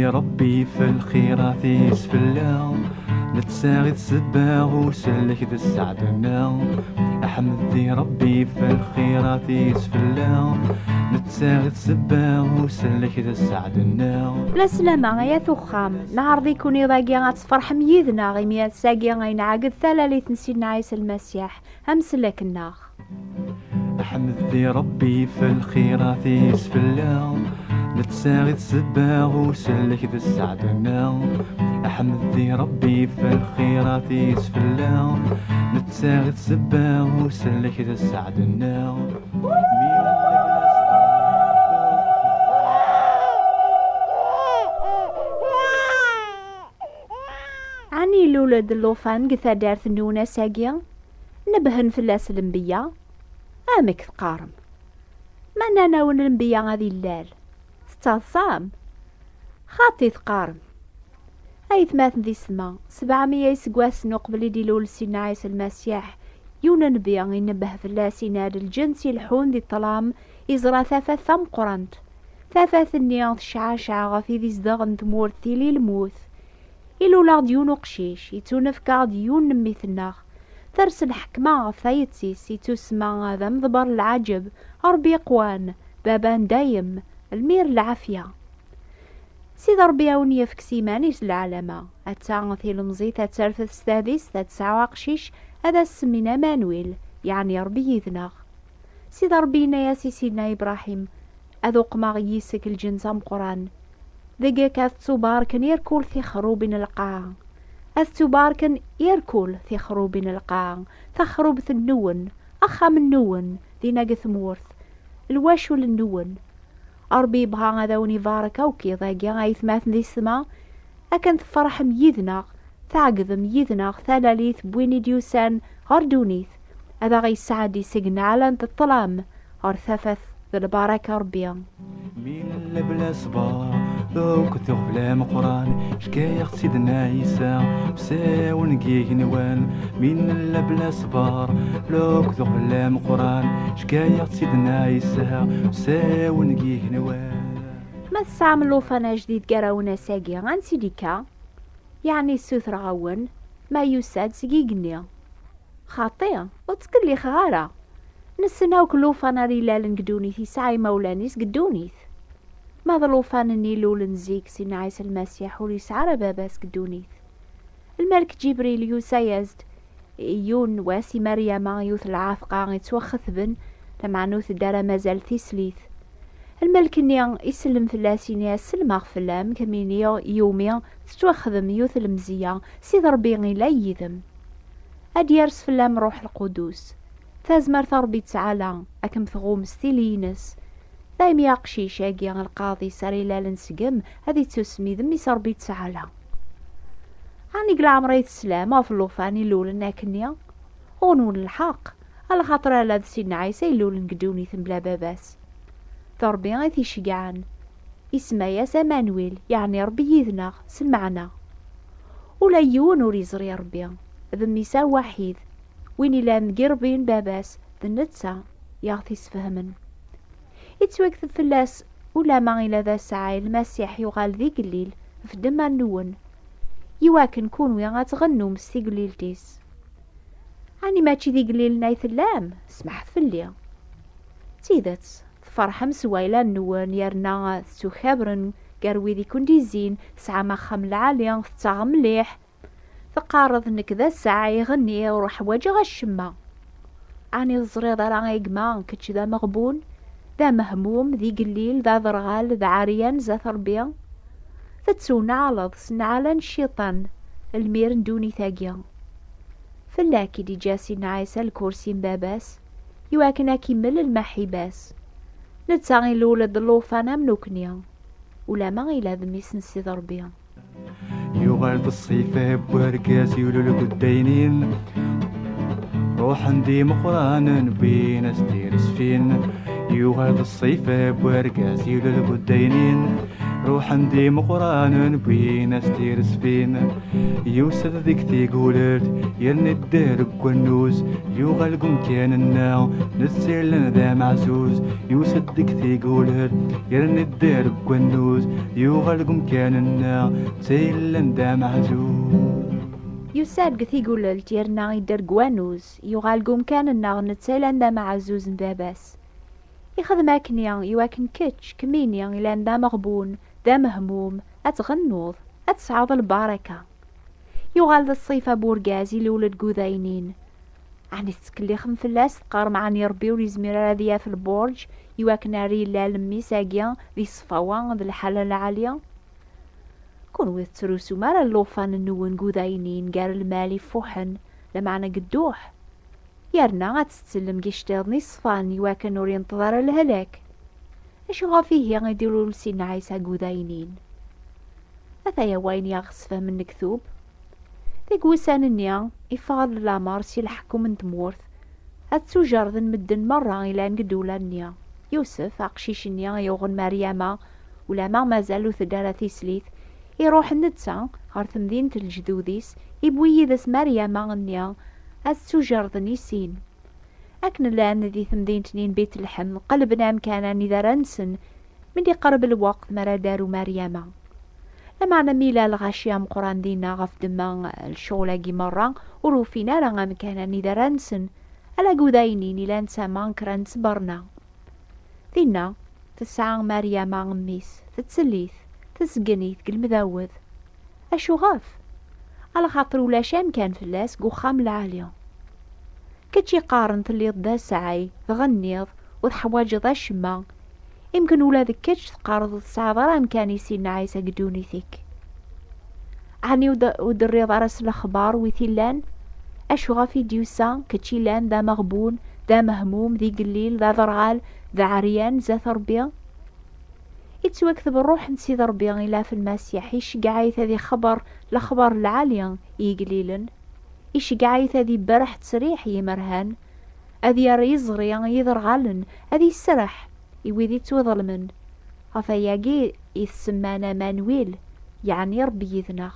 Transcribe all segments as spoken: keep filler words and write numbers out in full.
Ṛebbi ɣef lxirat-is fell-aɣ, netta i d ssebba usellek d sseɛd-nneɣ. Ḥmed di Ṛebbi ɣef lxirat-is fell-aɣ, netta i d ssebba usellek d sseɛd-nneɣ. La slama ay at uxxam, neɛreḍ-iken iḍ-agi ad tferḥem yid-neɣ, imi ass-agi ay nɛeggeḍ talalit n Sidna Ɛisa Lmasiḥ, amsellek-nneɣ. Ḥmed di Ṛebbi ɣef lxirat-is fell-aɣ, netta i d ssebba usellek d sseɛd-nneɣ. Ḥmed di Ṛebbi ɣef lxirat-is fell-aɣ, netta i d ssebba usellek d sseɛd-nneɣ. Ɛni ilul-d llufan deg taddart-nwen ass-agi? Nebbhen fell-as lenbiya? Amek teqqarem? Ma nnan-awen lenbiya ad illal, tettaḍsam? Xaṭi teqqarem. Aytmaten di ssma, sebɛemya iseggasen uqbel i d-ilul Sidna Ɛisa Lmasiḥ, yiwen nnbi inebbeh fell-as, yenna-d lǧens ileḥḥun di ṭṭlam iẓra tafat tameqqrant. Tafat-nni tecɛaceɛ ɣef i d izdeɣ n tmurt tili lmut. Ilul-aɣ-d yiwen uqcic, ittunefk-aɣ-d yiwen n mmi-tneɣ. Ters lḥekma ɣef tayet-is, ittusemma d ameḍber n lɛaǧeb, Ṛebbi iqwan, baba n dayem, lmir n lɛafya. Sidi Ṛebbi a wen-yefk s iman-is lɛalama. Atta tilemẓit ad terfed s tadist, ad tesɛu aqcic, ad as-semmin Amanwil, yeɛni Ṛebbi yid-neɣ. Sidi Ṛebbi yenna-yas i Sidna Ibṛahim, ad uqmeɣ yis-k lǧens ameqqran. Deg-k ad ttubarken irkul tixrubin n lqaɛa. Ad ttubarken irkul tixrubin n lqaɛa, taxrubt-nwen, axxam-nwen, dinna deg tmurt, lwacul-nwen. Ṛebbi yebɣa ad awen-ibarek akk iḍ-agi, aytmaten di ssma, akken tferḥem yid-neɣ, tɛegdem yid-neɣ talalit n win i d-yusan ɣer ddunit, ad aɣ-yesɛeddi seg nneɛlant ṭṭlam ɣer tafat d lbaraka Ṛebbi. Mi nella bla ṣṣber, akked uɣbel ameqqran, ckayeɣ-tt-id n Ɛisa, usawen n yigenwan. Mi nella bla ṣṣber, akked uɣbel ameqqran, ckayeɣ-tt-id n Ɛisa, usawen n yigenwan. Ma tesɛam llufan ajdid gar-awen ass-agi, ansi d-ikka? Yeɛni ssutreɣ-awen, ma yusa-d seg igenni. Xaṭi, ur ttkellixeɣ ara. Nessen akk llufan ara ilalen deg ddunit yesɛa imawlan-is deg ddunit. Ma d llufan-nni ilulen zik, Sidna Ɛisa Lmasiḥ ur yesɛi ara baba-s deg ddunit. Lmalek Ǧibril yusa-yas-d yiwen wass i Meryama, yiwet lɛatqa yettwaxetben, lameɛna ur tedda ara mazal tislit. Lmalek-nni isellem fell-as, yenna-yas: "Sellmeɣ fell-am, kemmini iwmi tettwaxdem yiwet lemzeyya, Sidi Ṛebbi illa yid-m. Ad d-yers fell-am Ṛuḥ Lqudus. Tazmert a Ṛebbi Ttɛala ad kem-tɣum s tili-ines. Daymi aqcic-agi, lqaḍ-is ara ilalen seg-m, ad ittusem d mmi-s Ṛebbi Ttɛala." Ɛni deg leɛmer ay teslam ɣef llufan ilulen akkenni? Ɣur-wen lḥeqq, alaxaṭer ala d Sidna Ɛisa ilulen deg ddunit mebla baba-s. D Ṛebbi i t-iceggɛen. Isemma-yas Amanwil, yeɛni Ṛebbi yid-neɣ, s lmeɛna. Ula yiwen ur yeẓri Ṛebbi, d mmi-s awaḥid, win ilan deg irebbi n baba-s, d netta i aɣ-t-isfehmen. Ittwakteb fell-as, ulama ila d asɛay, Lmasiḥ yuɣal d igellil ɣef ddemma-nwen, iwakken kunwi ad tɣennum s tigellilt-is. Ɛni mačči d igellilen ay tellam? Smeḥ fell-i. D tidet, tferḥem s wayla-nwen, yerna tettukabrem gar wid i ken-d-izzin, tesɛam axxam lɛali, tettaɣem mliḥ. Teqqareḍ: "Nekk d asɛay, iɣenni, ur ḥwaǧeɣ acemma." Ɛni teẓriḍ ara a gma, kečč d ameɣbun, d amehmum, d igellil, d aderɣal, d aɛeryan zdat Ṛebbi? Tettewneɛleḍ s nneɛla n cciṭan, lmir n ddunit-agi. Fell-ak i d-iǧǧa Sidna Ɛisa lkursi n baba-s, iwakken ad k-immel lmaḥiba-s. Netta ilul-d llufan am nukni, ulama ila d mmi-s n Sidi Ṛebbi. Yuɣal d ṣṣifa n wergaz yulul deg uddaynin. Ruḥen d imeqranen, wwin-as-d tiresfin. Yuɣal d ṣṣifa n wergaz yulul deg uddaynin. Ruḥen-d imeqqranen, wwin-as tiresfin. Yusa-d deg tigulelt, yerna idder deg wannuz. Yuɣal deg umkan-nneɣ, netta yellan d ameɛzuz. Yusa-d deg tigulelt, yerna idder deg wannuz. Yuɣal deg umkan-nneɣ, netta yellan d ameɛzuz. Yusa-d deg tigulelt, yerna idder deg wannuz. Yuɣal deg umkan-nneɣ, netta yellan d ameɛzuz n baba-s. Ixdem akkenni iwakken kečč, kemmini ilan d ameɣbun, d amehmum, ad tɣennuḍ, ad tesɛuḍ lbaraka. Yuɣal d ṣṣifa n urgaz ilul deg udaynin. Ɛni tettkellixem fell-as, teqqarem ɛni Ṛebbi ur yezmir ara ad yaf lburǧ iwakken ara ilal mmi-s-agi di ṣṣfawa d lḥala lɛali? Kunwi ur tettrusum ara llufan-nwen deg udaynin gar lmal ifuḥen, lameɛna deg dduḥ. Yerna ad tettellem deg iceṭṭiḍen iṣfan iwakken ur yenṭeḍ ara lehlak. Acu ɣef ihi i d-ilul Sidna Ɛisa deg udaynin? Ataya wayen i aɣ-sfehmen lektub. Deg wussan-nni, iffeɣ-d lamer si leḥkem n tmurt, ad ttujerden medden merra ilan deg ddula-nni. Yusef, aqcic-nni yuɣen Maryama, ulama mazal ur tedda ara tislit, iruḥ netta ɣer temdint n lejdud-is, iwwi yid-s Maryama-nni, ad ttujerden i sin. Akken llan di temdint-nni n Bit Lḥem, qelben amkan anida ara nsen, mi d-iqerreb lweqt mi ara d-taru Maryama. Lameɛna mi yella lɣaci ameqqran dinna ɣef ddemma n lecɣal-agi merra, ur ufin ara amkan anida ara nsen, ala deg udaynin ilan tama n kra n ttberna. Dinna, tesɛa Maryama mmi-s, tettsellit, tesgen-it deg lemdawed. Acuɣef? Alaxaṭer ulac amkan fell-as deg uxxam lɛali. Kečč iqqaren telliḍ d asɛay, tɣenniḍ, ur teḥwaǧeḍ acemma. Imken ula d kečč teqqareḍ ur tesɛiḍ ara amkan i Sidna Ɛisa deg ddunit-ik. Ɛni ur d-, ur d-terriḍ ara s lexbar wi t-illan? Acu ɣef i d-yusa, kečč ilan d ameɣbun, d amehmum, d igellil, d aderɣal, d aɛeryan zdat Ṛebbi? Ittwakteb ṛṛuḥ n Sidi Ṛebbi ila ɣef Lmasiḥ, iceggeɛ-it ad ixebber lexbar lɛali i igellilen. Iceggeɛ-it ad iberreḥ ttesriḥ i yimerhan, ad yerr iẓri i yiderɣalen, ad iserreḥ i wid ittwaḍelmen. Ɣef ayagi i t-semman Amanwil, yeɛni Ṛebbi yid-neɣ.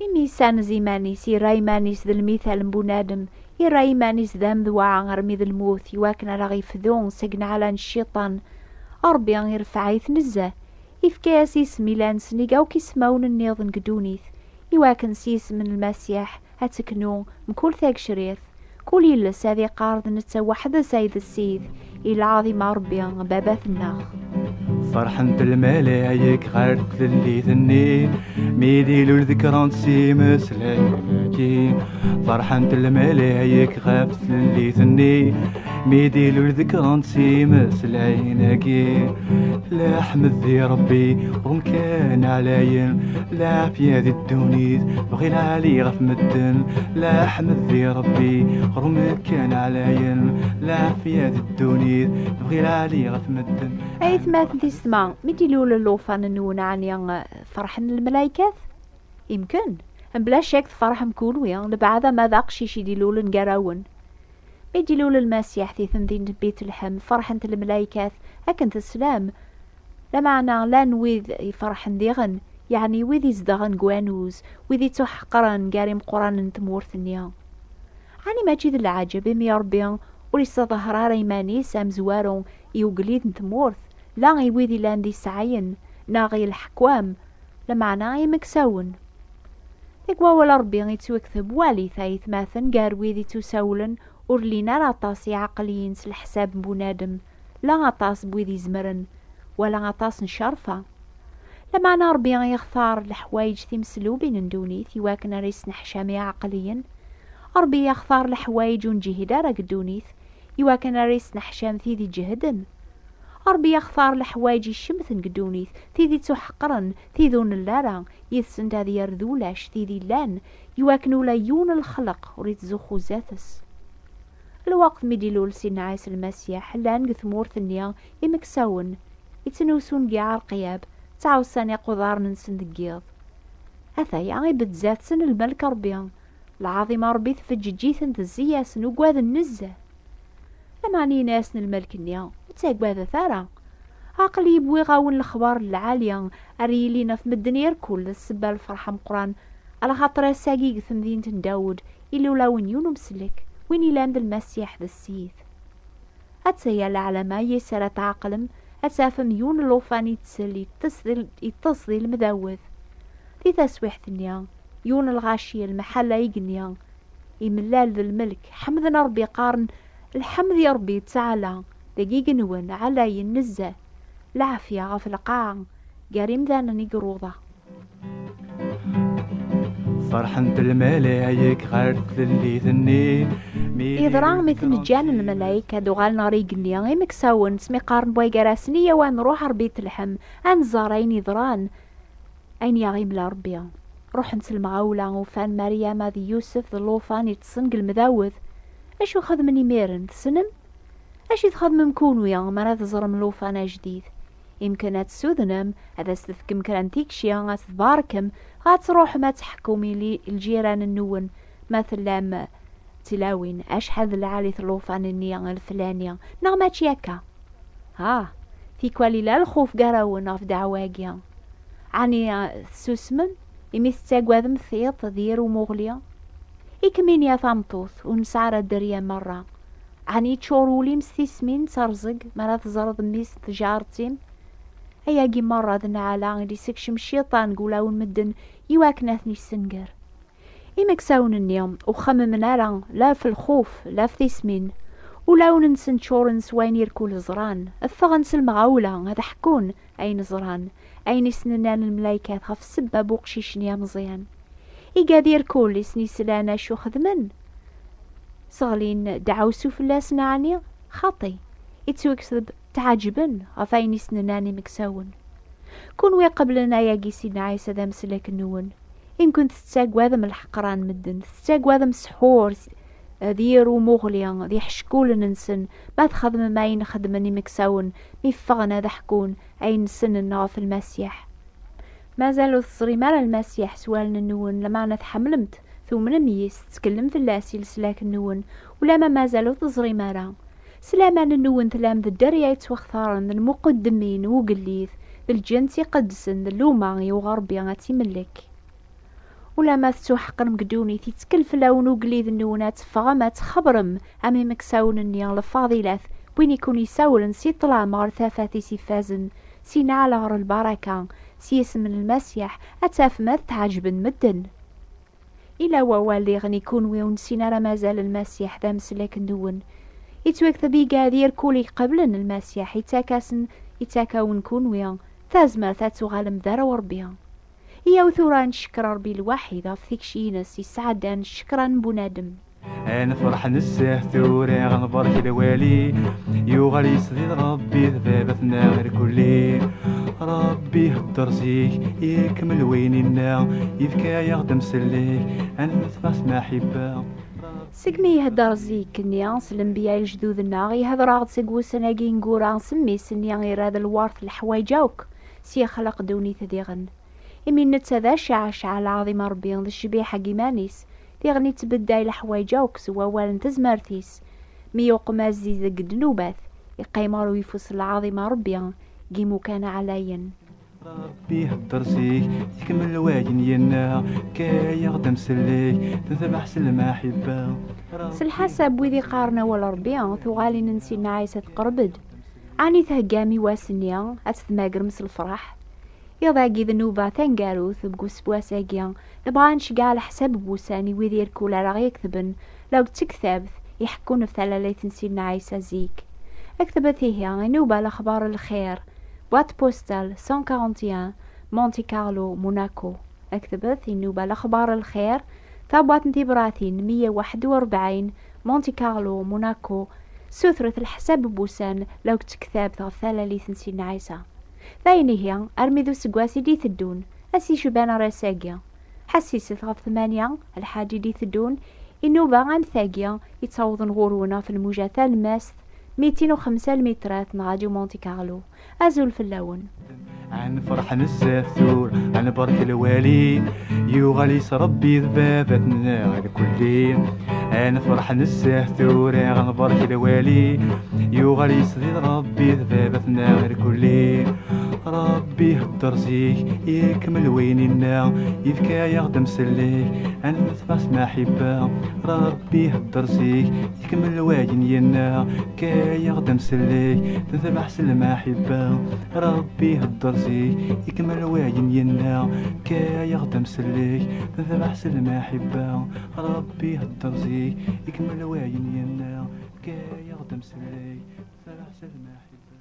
Imi yessanez iman-is, irra iman-is d lmital n bunadem, irra iman-is d amedwaɛ armi d lmut, iwakken ara ɣ-ifdu seg nneɛla n cciṭan. Ṛebbi irfeɛ-it nezzeh, ifka-yas isem ilan sennig akk ismawen nniḍen deg ddunit, iwakken s yisem n Lmasiḥ ad teknu mkul tagecrirt, kul iles ad iqqar d netta weḥd-s ay d Ssid, i lɛaḍima Ṛebbi, Baba-tneɣ. Ferḥent lmalayek ɣer tlellit-nni, mi d-ilul deg kra n tsimeslayin-agi. Ferḥent lmalayek ɣef tlellit-nni, mi d-ilul deg kra n tsimeslayin-agi. Leḥmed di Ṛebbi, ɣer umkan ɛlayen, lɛafya di ddunit, bɣi lɛali ɣef medden. Leḥmed di Ṛebbi, ɣer umkan ɛlayen, lɛafya di ddunit, bɣi lɛali ɣef medden. Aytmaten, tissma, mi d-ilul llufan-nwen, ɛni ferḥen lmalaykat? Imken, mebla ccek tferḥem kunwi, lebɛad ama d aqcic i d-ilulen gar-awen. Mi d-ilul Lmasiḥ di temdint n Bit Lḥem, ferḥent lmalaykat akken teslam. Lameɛna llan wid iferḥen diɣen, yeɛni wid izedɣen deg wanuz, wid ittuḥeqren gar imeqqranen n tmurt-nni. Ɛni mačči d leɛǧeb imi Ṛebbi ur iseḍher ara iman-is amezwaru i ugellid n tmurt, la i wid illan d isɛayen neɣ i leḥkwam, lameɛna imeksawen? Deg wawal Ṛebbi ittwakteb, walit aytmaten, gar wid ittusawlen ur llin ara aṭas iɛeqliyen s leḥsab n bunadem, la aṭas n wid izemren, wala aṭas n ccerfa. Lameɛna Ṛebbi ixtar leḥwayeǧ timeslubin n ddunit iwakken ara yesneḥcam iɛeqliyen. Ṛebbi ixtar leḥwayeǧ ur neǧhid ara deg ddunit iwakken ara yesneḥcam tid iǧehden. Ṛebbi ixtar leḥwayeǧ icemten deg ddunit, tid ittuḥeqren, tid ur nelli ara yid-sent ad yerr d ulac tid illan, iwakken ula yiwen n lxelq ur ittzuxxu zdat-s. Lweqt mi d-ilul Sidna Ɛisa Lmasiḥ, llan deg tmurt-nni imeksawen, ittnusun deg iɛerqiyab, ttɛussan iquḍaren-nsen deg yiḍ. Ataya ibedd zdat-sen lmelk Ṛebbi, lɛaḍima Ṛebbi tfeǧǧeǧ-iten tezzi-yasen, ugaden nezzeh. Lameɛna yenna-yasen lmelk-nni, ur ttagadet ara. Aql-i wwiɣ-awen lexbar n lɛali ara yilin ɣef medden irkul d ssebba n lferḥ ameqqran, alaxaṭer ass-agi deg temdint n Dawed ilul-awen yiwen umsellek, win ilan d Lmasiḥ d Ssid. Attaya leɛlama yes ara tɛeqlem, ad tafem yiwen n llufan ittsel, iṭṭes di, iṭṭes di lemdawet. Di taswiḥt-nni, yiwen n lɣaci, lmeḥalla igenni, imellal d lmelk, ḥemden Ṛebbi, qqaren: "Lḥemd i Ṛebbi ttaɛla, deg igenwen ɛlayen nezzeh, lɛafya ɣef lqaɛa, gar imdanen i iruḍa." Ferḥent lmalayek ɣer tlellit-nni. Yeḍra mi ten-ǧǧan lmalayek ad uɣalen ɣer igenni, imeksawen ttmiqaren wway gar-asen: "Iyyaw ad nruḥ, Ṛebbi ittelḥem, ad nẓer ayen yeḍran, ayen i aɣ-yemla Ṛebbi." Ruḥen s lemɣawla, ufan Maryama d Yusef d llufan iṭṭsen deg lemdawet. Acu xedmen imiren, tessnem? Acu i txedmem kunwi mi ara teẓrem llufan ajdid? Imken ad tessudnem, ad as-tefkem kra n tikci, ad tbarkem, ad truḥem ad teḥkum i li-, lǧiran-nwen ma tellam d tilawin. Acḥal d lɛali-t llufan-nni leflani, neɣ mačči akka? Ha, tikwal ila lxuf gar-awen ɣef ddeɛwa-agi. Ɛni, ah, tessusmem imi tettaggadem tiṭ d yir umuɣli? I kemmini a tameṭṭut, ur nesɛi ara dderya merra. Ɛni yeččur wul-im s tismin d terẓeg mi ara teẓreḍ mmi-s tjaret-im? Ayagi merra d nneɛla i d-isekcem cciṭan deg wulawen medden iwakken ad ten-issenger. Imeksawen-nni ur xemmen ara la f lxuf, la f tismin. Ulawen-nsen ččuren s wayen irkul ẓran, ffɣen s lemɣawla ad ḥkun ayen ẓran, ayen i s-nnan lmelaykat ɣef ssebba n uqcic-nni ameẓyan. Igad irkul i sen-islan acu xedmen? Sseɣlin ddeɛwessu fell-asen, ɛni? Xaṭi, ittwakteb tɛeǧben ɣef ayen i s-nnan imeksawen. Kunwi qeblen ayagi Sidna Ɛisa d ameslak-nwen. Imken tettaggadem lḥeqra n medden, tettaggadem ssḥur, s-, d yir umuɣli, d iḥeckulen-nsen, ma txedmem ayen xedmen imeksawen mi ffɣen ad ḥkun ayen ssnen ɣef Lmasiḥ. Mazal ur teẓrim ara Lmasiḥ s wallen-nwen, lameɛna tḥemmlem-t, tumnem yis, tettkellem fell-as i leslak-nwen, ulamma mazal ur teẓrim ara. S laman-nwen tellam d dderya yettwaxtaren, d lmuqeddmin n ugellid, d lǧens iqedsen, d lluma i uɣ Ṛebbi ad tt-imellek. Ulamma tettuḥeqrem deg ddunit, yettkel fell-awen ugellid-nwen ad teffɣem, ad txebrem am imeksawen-nni lfaḍilat, win i kun-isawlen si ṭṭlam ɣer tafat-is ifazen, si nneɛla ɣer lbaraka, s yisem n Lmasiḥ, ad tafem ad tɛeǧben medden. Ila wawal diɣen i kunwi ur nessin ara mazal Lmasiḥ d ameslak-nwen. Yettwakteb igad irkul iqeblen Lmasiḥ, ittak-asen, ittak-awen kunwi tazmert ad tuɣalem d arraw Ṛebbi. Iyaw tura ad ncekkeṛ Ṛebbi lwaḥid ɣef tikci-ines yesɛeddan ccekran n bunadem. Ad nefreḥ nesseh tura, ad nbarek lwali, yuɣal yesdid Ṛebbi d baba-tneɣ irkelli. Ṛebbi ihedder zik, ikemmel wayen inna, yefka-yaɣ-d amsellek, ad nmetbeɛ s maḥibba. Segmi ihedder zik-nni s lenbiya i lejdud-nneɣ, ihedder-aɣ-d seg wussan-agi ineggura s mmi-s-nni irad lwert leḥwayeǧ akk, s yexleq ddunit diɣen. Imi netta d acaɛcaɛ lɛaḍima Ṛebbi, d ccbiḥa n yiman-is, diɣen ittbedday leḥwayeǧ akk s wawal n tezmert-is. Mi yuqem aziz deg ddnubat, iqqim ɣer uyeffus n lɛaḍima Ṛebbi, deg imukan ɛlayen. Ṛebbi ihedder zik, ikemmel wayen yenna, yefka-yaɣ-d amsellek, netbeɛ s lmaḥibba. S lḥasab wid iqqaren awal Ṛebbi, tuɣalin n Sidna Ɛisa teqreb-d. Ɛni theggam i wass-nni ad tt-tmagrem s lefṛaḥ? Iḍ-agi d nnuba taneggarut deg useggas-agi, nebɣa ad nceggeɛ leḥsab n wussan i wid irkul ara ɣ-iketben la deg tektabt iḥekkun ɣef talalit n Sidna Ɛisa zik. Ktbet ihi i nnuba Lexbar n Lxir, boîte postale cent quarante et un, Monte Carlo, Monaco. Ktbet i nnuba Lexbar n Lxir, tabwaṭ n tibratin meyya u waḥed u rebɛin, Monte Carlo, Monaco. Sutret leḥsab n wussan la deg tektabt ɣef talalit n Sidna Ɛisa. D ayen ihi, armi d useggas i d-iteddun, ass yecban ar ass-agi. Ḥessiset ɣef tmanya, lḥaǧ i d-iteddun, i nnuba am tagi yettawḍen ɣur-wen ɣef lmuja talemmast, mitin u xemsa lmitrat n Radio Monte Carlo. Azul fell-awen. Ad nefreḥ nezzeh tura, ad nbarek lwali, yuɣal-is Ṛebbi d baba-tneɣ irkelli. Ad nefreḥ nezzeh tura, ad nbarek lwali, yuɣal-is d Ṛebbi d baba-tneɣ irkelli. Ṛebbi ihedder zik, ikemmel wayen yenna, yefka-yaɣ-d amsellek, ad nefreḥ s lmaḥibba. Ṛebbi ihedder zik, ikemmel wayen yenna, yefka-yaɣ-d amsellek, ad nefreḥ s lmaḥibba. Ṛebbi ihedder zik, ikemmel wayen yenna, yefka-yaɣ-d amsellek, ad nefreḥ s lmaḥibba. Ṛebbi ihedder zik, ikemmel wayen yenna, yefka-yaɣ-d amsellek, ad nefreḥ s lmaḥibba.